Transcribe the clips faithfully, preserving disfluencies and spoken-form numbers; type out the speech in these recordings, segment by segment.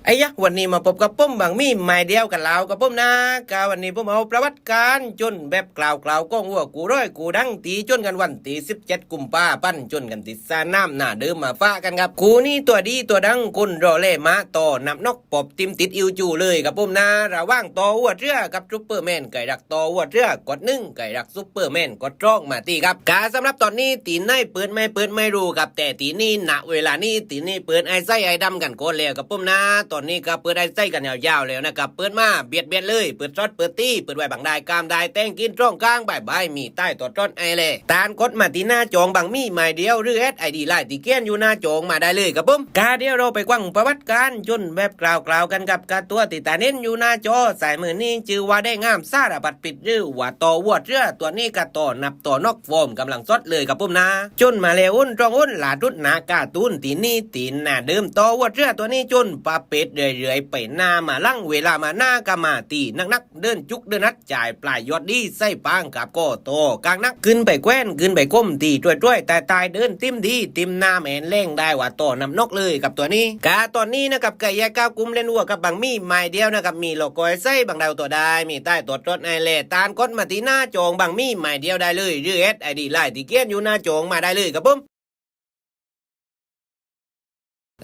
ไอ้ยะ วันนี้มาพบกับผมบังหมีไม้เดียวกันแล้วครับผมนะ กาวันนี้ผมเอาประวัติการจนแบบกล่าวๆของวัวกู้ร้อยกู้ดังตี้จนกันวันตี้สิบเจ็ดกุมภาพันธ์ จนกันตี้สนามหน้าเดิมมาฝากกันครับ กู้นี้ตั๋วดีตั๋วดังคนรอแลมาต่อนับนอกปอบติมติดอิวจูเลยครับผมนะ ระหว่างต่อวัวเทื่อกับซุปเปอร์แมน ใครรักต่อวัวเทื่อกดหนึ่ง ใครรัก ซุปเปอร์แมนกดสองมาตี้ครับ กาสำหรับต๋อนนี้ตี้ไหนเปิดไม่เปิดไม่ฮู้ครับ แต่ตี้นี้ ณ เวลานี้ตี้นี้เปิดไอ้ไส้ไอ้ดำกันก่อนแล้วครับผมนะ ต๋อนนี้ก็เปิดไอ้ไส้กันยาวๆแล้วนะครับ เปิดมาเบียดๆเลย เปิดสดเปิดตี้ เปิดไว้บังได้กามได้แตงกินตรงกลางบ่ายๆ มีใต้ต่อต้นไอ้แล ต้านกดมาตี้หน้าจ๋องบังหมีไม้เดียว หรือแอดไอดีไลน์ตี้เขียนอยู่หน้าจ๋องมาได้เลยครับผม กาเดี๋ยวเราไปฟังประวัติการจนแบบกล่าวๆกันครับ กาตั๋วตี้ต้านเห็นอยู่หน้าจ๋อซ้ายมือนี้จื้อว่าแดงงามสารพัดผิด หรือว่าต่อวัวเทื่อตั๋วนี้กาต่อนับต่อนอก ฟอร์มกำลังสดเลยครับผมนะ จนมาแล้วอ้นตรงอ้นหลาดุดหนากาตูนตี้นี้ตี้หน้าเดิม ต่อวัวเทื่อตั๋วนี้จนปาเป็ดเรื่อยๆไปหน้ามาหลัง เวลามาหน้ากามาตี้นักๆ เดินจุกเดินนัดจ่ายปลายยอดดีใส่ปางกับก็ต่อกลางนัก ขึ้นไปแควนขึ้นไปคมตี้ถ้วยๆ ตายๆ เดินติมดีติมหน้าแมนแรงได้ว่าต่อนับนอกเลยครับตั๋วนี้ กาต๋อนนี้นะครับ ใครอยากก้าวกุมเล่นวัวกับบังหมีไม้เดียวนะครับ มีหลอกกอยไส้บังดาวต่อได้ มีใต้ต่อต้นไอ้แล ต้านกดมาตี้หน้าจ๋องบังหมีไม้เดียวได้เลย หรือแอดไอดีไลน์ตี้เขียนอยู่หน้าจ๋องมาได้เลยครับผม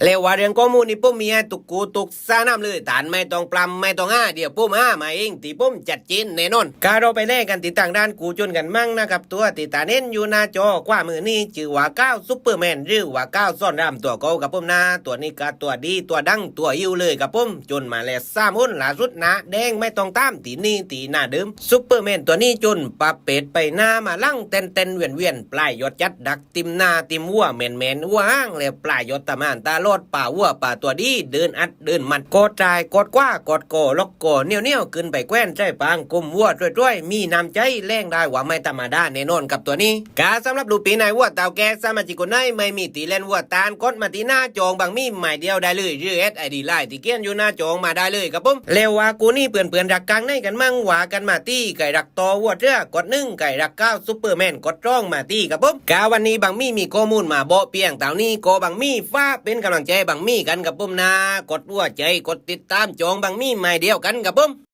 แล้วว่าเรื่องข้อมูลนี้ผมมีให้ทุกกู้ทุกสนามเลย ต้านไม่ต้องปล้ำไม่ต้องหา เดี๋ยวผมหามาเองตี้ผมจัดเจนแน่นอน กาเราไปแลกันตี้ต่างด้านกู้จนกันมั่งนะครับ ตั๋วตี้ต้านเห็นอยู่หน้าจ๋อขวามือนี้จื้อว่าก้าวซุปเปอร์แมน หรือว่าก้าวสอนรามตั๋วเก่าครับผมนะ ตั๋วนี้กาตั๋วดีตั๋วดังตั๋วอิวเลยครับผม จนมาแล้วสามอ้นหลาสุดหนาแดงไม่ต้องตามตี้นี้ตี้หน้าเดิม ซุปเปอร์แมนตั๋วนี้จนปาเป็ดไปหน้ามาหลังเต้นๆเวียนๆ ปลายยอดจัดดัก ติมหน้าติมวัวแมนๆวัวห้างแล้วปลายยอดตะมานตาลอดป่าวัวป่าตั๋วดี เดินอัดเดินมัน กอดตายกอดคว้ากอดก่อล็อกก่อเหนียวๆ ขึ้นไปแควนใส่ปางคมวัวถ้วยๆ มีน้ำใจแรงได้ว่าไม่ธรรมดาแน่นอนครับตั๋วนี้ กาสำหรับลูกปีนายวัวเต่าแก่สมาชิกคนไหนไม่มีตี้เล่นวัว ต้านกดมาตี้หน้าจ๋องบังหมีไม้เดียวได้เลย หรือแอดไอดีไลน์ตี้เขียนอยู่หน้าจ๋องมาได้เลยครับผม แล้วว่ากู้นี้เปื่อนๆรักกลางไหนกันมั่งว่ากันมาตี้ ใครรักต่อวัวเทื่อกดหนึ่ง ใครรักก้าวซุปเปอร์แมนกดสองมาตี้ครับผม กาวันนี้บังหมีมีข้อมูลมาบอกเพียงเต้านี้ ก็บังหมีฝากเป็นกำลังใจบังหมีกันครับผมนะ กดหัวใจกดติดตามจ๋องบังหมีไม้เดียวกันครับผม